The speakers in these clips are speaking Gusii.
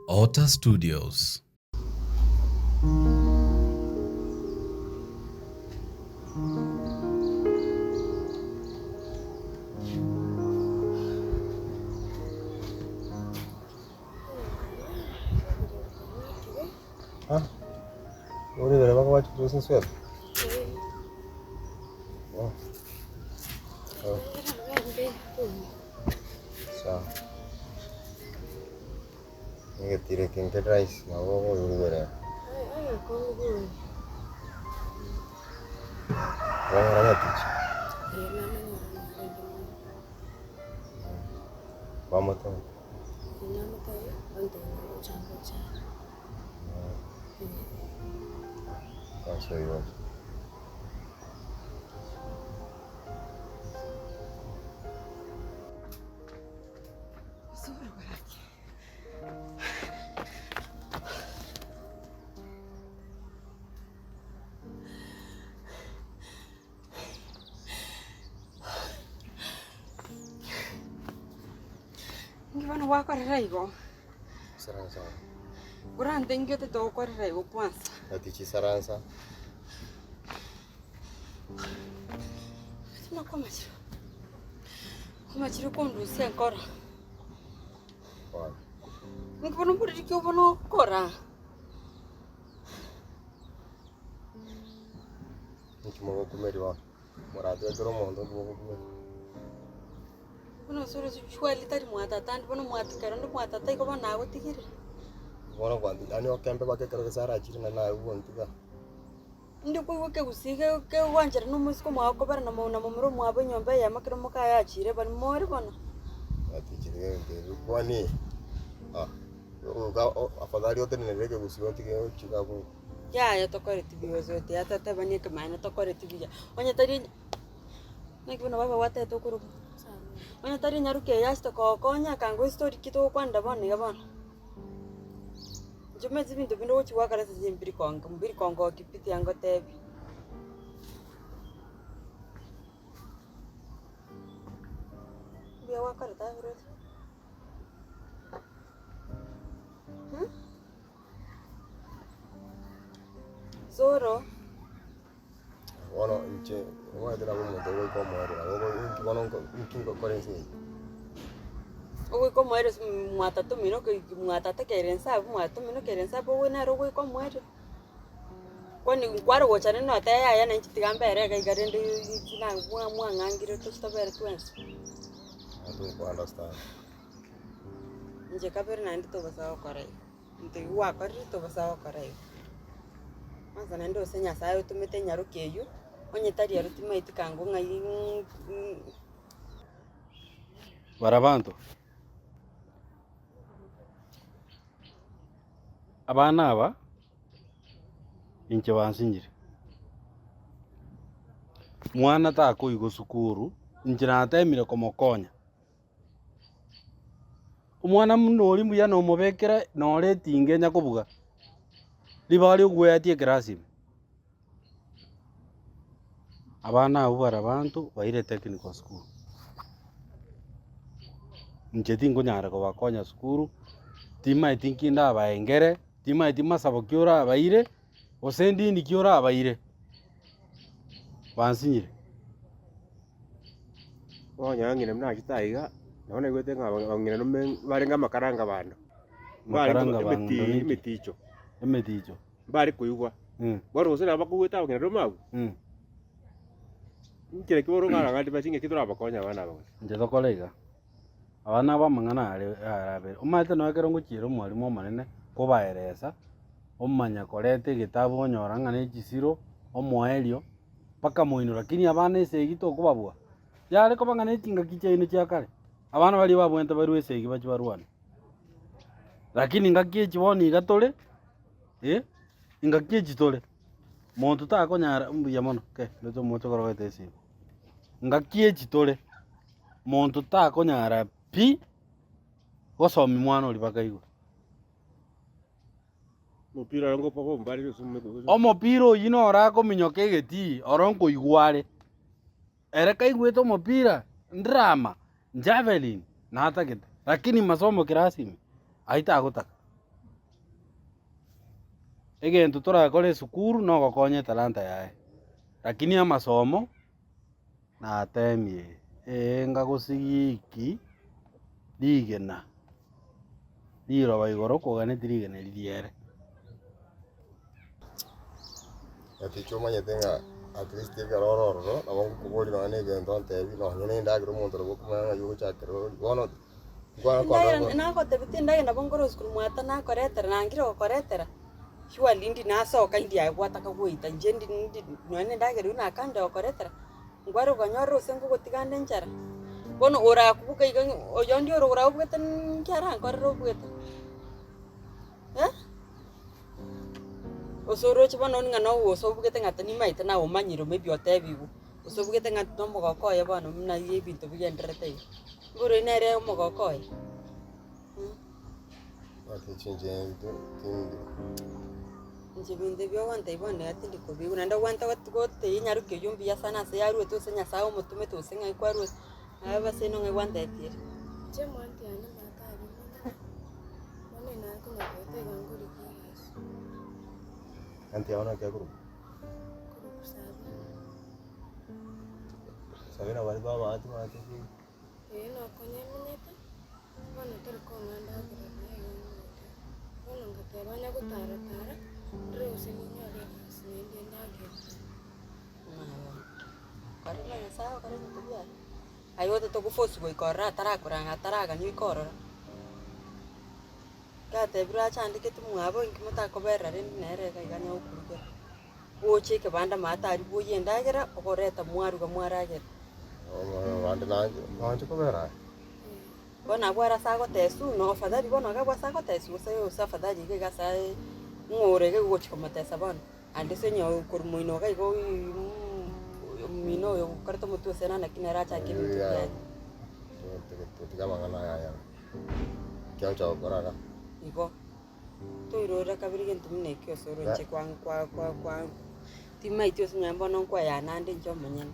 Otter Studios. Egetiro eke nkere rahisi nabo okoigorera. Kwanyora nyatichi? Kwamotebia? Ase igo. Inki bono gwakorera igo? Isaransa ore. Korante inki otete gokorera igo kwansa? Gaticha isaransa. Tuna kwamachire, kwamachire kondusia enkoro. Bono. Inki bono mboriri ki obo nokora? Inki mogokumeria bono? Moratwe ekero omonto inki mogokumeria? Bono ase ore surely tari mwatata ande bono mwatukera onde mwatata igo bono nagotigire. Bono kwanti yaani okembe mpaka ekero gese arachire naende naye ogontiga. Inde koigwa ekegusii ge kegwanchera na omoiseke omwabo kobera na na momura omwabo enyomba eyemo ekero mokaye achire bari more bono. Gatichire egento ebi kwani ah ogoka afadhali otenenere ekegusii otige gochika abwo. Yaya tokoreti buya ase ote atatebani ekemanyererio tokoreti buya, onye tari naki bono baba gwatebete okorokwa onye tari enyaroka eye ase tokogokonya akango estori ki togokwanera bono iga bono. Inche omanyete ebinto binde ogochi goakera ase chimbiri konge mbiri kongokia pi tiga ngotebie. Mbuya gwakorete aye oroche? Soro. Bono inche omanyete nabo omonto ogoika omoerio nabo ogo inki bono nko inki ngokora ense eye. Ogoika omoerio ase mwatata omino okoiki mwatata kere inse abwo mwatata omino kere inse abwo ogo nere ogoika omoerio. Kwani nkware gocha rende noteba yaya na inche tiga mbere iga iga rende inki na mwa mwang'angire tochi tobere twensi. Nabo toko understand. Inche kabere naende togosa gokora igo. Into eywo gwakorire tobosa gokora igo. Kwanza naende ase Nyasaye otomete enyaroka eywo, onye tari ero timaeti kango ng'ai Barabanto, abana aba inche bansinyire, mwana takoigwa sukuru, inche natemire komokonya. Omwana buna oria mbuya nomobekera nore etinga enya kobuga, ribaga ria ogweatia ekerasi ime. Abana abwo bare abanto baire technical school, inche tinkonyara kobakonya sukuru, timaeti nki ndabaengere, timaeti masabo ki orabaire, gose ndini ki orabaire, bansinyire. Bono ng'ina buna achete aiga, nabo naigwete ng'a abang'ina nome barenge amakaranga bando. Mbarenge Makaranga bando emeti ninki? emeticho, Emeticho. mbare koigwa. Mm. Bono gose nabo bakoigwete abang'ina rome abwo, Mm. inki naki bono okare ng'a chingaki torabakonye abana aba gose. Inche tokore iga, abana aba amang'ana are arabere, omanyete nonye ekero ngochiera omwalimu omonene kobaeresa, omanya koreta egetabu onyora ng'a na echisiro, omoerio. Mpaka moino, lakini abana esegi tokobabua. Yare koba ng'a ne chingaki chiaino chia kare, abana baria babwenerete barue esegi bachie barwane. Lakini ngaki echi bono iga tore, eh, engaki echi tore, monto takonyara mbuya mono kei, ndoche omoche korogete esegi. Ngaki echi tore, monto takonyara pi, gosomia mwana oria mpaka igoro. Omopira oyio noro akominyoka egetii oro nkoigwa are. Ere kaigwete omopira ndrama, javelin natagete, lakini masomo class ime ayio tagotaka. Egento torakore esukuru nogokonya etalanta yaye, lakini amasomo natemie ee ngagosigiki rigena riroba igoro koganeti rigena eri riere. Nyatichi omanyete ng'a at least ekero ore ororo, nabo ngokoboria nonya na egento ontebi nonya na endagera omonto nabo okomanya ng'a ogochakera ori bono nkwana Endagera kondora nagotebetie endagera nabo nkore esukuru mwata nakoretera nangire gokoretera, surely ndi nasoka indi aye gwataka goita inche ndi ndi nonya na endagera eywo nakande gokoretera, nkware gokonyora gose ngogotiga ande enchara. Bono orakubuka iga ng'a oyondi oro orabwate nki arankorere obwete eh. Gose oroche bono ng'a nogose obugete ng'a nimaete naye omanyire maybe otebigwe, gose obugete ng'a nomogoko oye bono buna iga ebinto bigendererete iga. Mboro nere omogoko oye mh. Inche ebinto ebi ogontebia bono iga tindi kobigwa naende ogwente gotebia nyaroke oywo mbuya sana ase yaruete gose nyasaye omotomete gose ng'ai kwaruete, aye base ng'ai gwantebirie. Inche mwanti yane matabe mono. Bono nare konya goeta iga ngorigia egasi. Anti yao naki akorokwa? Nkorokwa Sabina. Sabina baria babahati bahati ki? Ee nokonya emenyete, bono tari kong'a ndagera buya iga ngoeta. Bono ngateba onye gotara tara, ndore gose ninyore egasi naende ndagere. Korende Nyasaye okore ebinto biaye. Aye otete goforce goika ororo atarakoranga ataragania oike ororo. Gatebire achandeketi mwabo inki motakoberera rende nere iga iga onye gokorugera. Oche ekebanda maate aria bwoyie endagera, okoreta mwaruga mwaragera. Abande nanche nanche kobera aye. Bono abwo ere ase agoteswa no afadhali bono iga abwo ase agoteswa gose gose afadhali iga iga ase aye ng'o ore iga ogochi komotesa bono. Ande ase onye korwa moino iga igo omino oyo okorete omotwe ase naki nere achake ebinto biaye. Totiga amang'ana aya aya. Kiagocha gokora iga. Igo, toirorera kabere gento buna ekio ase ore inche kwa kwa kwa kwa timaeti ase onye bono nkoeyana ande inche omonyene.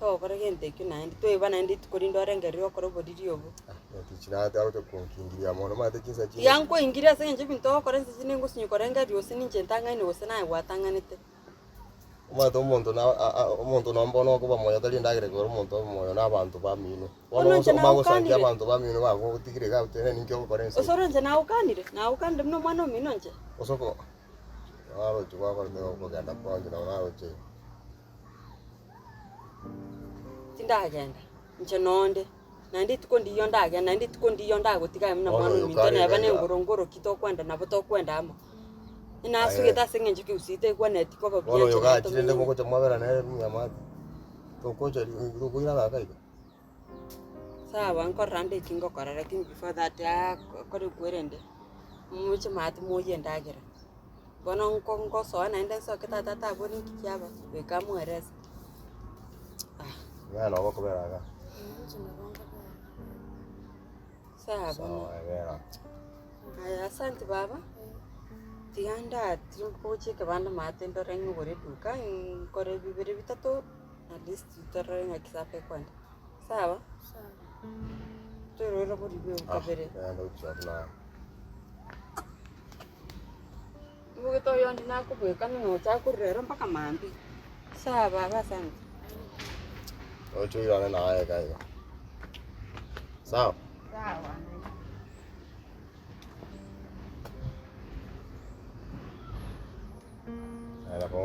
Togokora gento ekio naende, toeba naende rituko rinde orengereria okore oboriri obo. Agocha konkingiria mono omanyete chinsa chinde. Tiga nkoingirie ase eng'encho ebinto ogokora inse chinde ngosinywa korengereria gose ninche ntang'aine gose naye gwatang'anete. Omanyete omonto na omonto nonye bono okoba moyo tari endagera ekogera omonto obe moyo na abanto bamino. Bono Bono inche omanye gosangia nagokanire. abanto bamino bagotigire iga otebe ninki ogokora ense Gose eye. ore inche nagokanire, nagokanire buna omwana omino inche. Gose oko naroche gwakorete okogenda kwao inche nabo naroche. Tindagenda, inche nonde, naende rituko ndiyo ndagende, naende rituko ndiyo ndagotiga aye buna Bono mwana oyo ominto kare neba na iga- engoro ngoroki tokwenda nabo tokwenda amo. Inasugete ase eng'encho kegusii tegwenereti koba buya Bono oyo inche naye gachire rende tomenyete. mogocha mwabera nere mnyamate, tokocha ri tokoirana aka iga. Sawa nkorora ande eki ngokora lakini before that aa kore kwerende, moche maate moyie endagera. Bono nko nkosoa naende nsoke tata tabori nki kiaba, goika amoerese. Ah. Ng'a nabo okobera iga. Inche nabo nkobera. Sawa bono. Sawa bera. Aya asante baba, tiga ndatire gochia ekebanda maate ndore ng'ogore eduka, nkore bibere bitato, at least torore ng'aki safa ekwenda. Sawa? Sawa. Torore boribe Ah, kabere. genda gochia buna. Obogete oyonde nakobweka ng'a nocha korera ero mpaka mambia. Sawa baba asante. Oche oirane naye iga iga. Sawa? Sawa. Aye nabo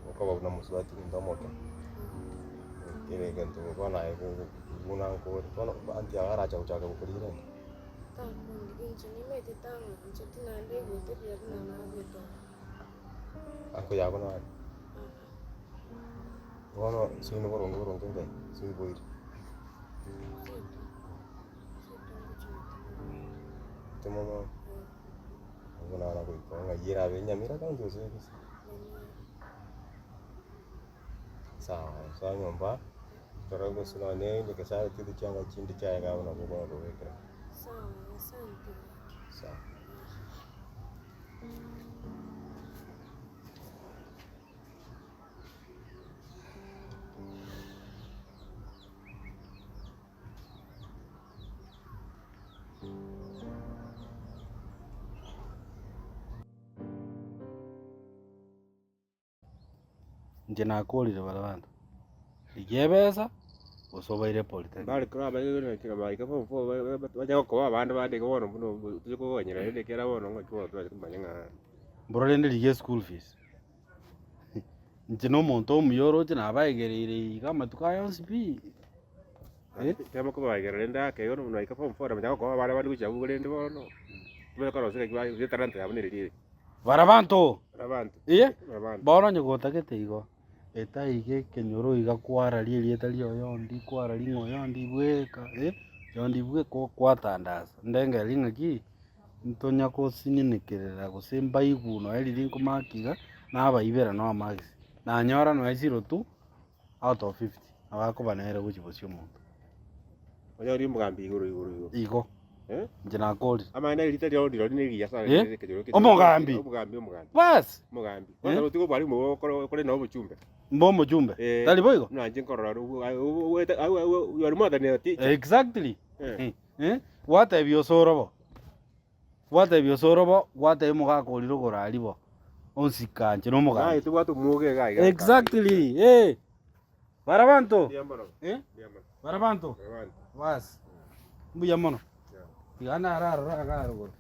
okoba buna mosubati ominto omoke, kera egento bono aye buna nkore, bono anti aracha gochaka gokorigia rende. Takondi inche nimaete tang'ancheti naende aigwete buya buna nabete oo. Anko yabo nare? Bono seino boronge boronge ngai, ase oiboire. Seito, seito ngochia gotema. Temo mono, abwo naro goika ng'ai erabe Nyamira county gose gose? Nyamira. Sawa, soa nyomba, tore gose nonye egesare tiri chianga chinde chiaye iga abwo nabo okonyara kobekera. Sawa, asante gaki. Sawa. Inche nakorire baria abanto, rigia ebesa gose obaire epolytechnic. Mbare kero abaibori na baika form four bacha gokoba abande bande iga bono buna toche kogonyera rende ekiagera bono ng'aki bono torache komanya ng'a. Mboro rende rigia eschool fees, inche na omonto omuya oroche nabaegereire iga amatuko aya onsi pi, eh. Tema kobaegera rende ake igo buna baika form four nabacha gokoba abana bande gochia abwo rende bono, bamanye korosia ng'aki ba etalanta yabo nere riria. Bara abanto! Bara abanto. Eye, Bara abanto. bono onye gotagete igo, etaiga ekenyoro iga kwararia erieta ria oyondi, kwararia ng'a oyondi bweka eh, oyondi bweka okwatandasa. Ndengereria ng'aki, ntonya gosinyenekerera gose mbaigwe nonya riria nkomaka iga, nabaibera nonya marks. Nanyora nonya zero two out of 50, nabo akoba nere gochia bosio omonto. Onyore omogambi igoro igoro igoro. Igo, Eh? inche nakorire. Amang'ana erita riao rirorio nerigiya sana Eh? rire ekenyoro ekio. Omogambi. Omogambi omogambi. Bas! Omogambi. Eh? Kwanza otige obwarimu obo okore okore nabo obochumbe. Mbe omochumbe, Eh. tari boigo? Buna inche nkorora ru- aye obo- oete au au you are more than a teacher. Exactly. Eh. Eh, gwatebia osoro bo, gwatebia osoro bo, gwatebia omogaka oria rogoro aria bo, onsi kanche na Naye omogambi. tobwate omwogo iga iga. Exactly, eh. Bara abanto, Mbuya mono. eh, Mbuya mono. bara abanto, Bara abanto. bas, mbuya mono. Yeah. Tiga nararora iga rogoro.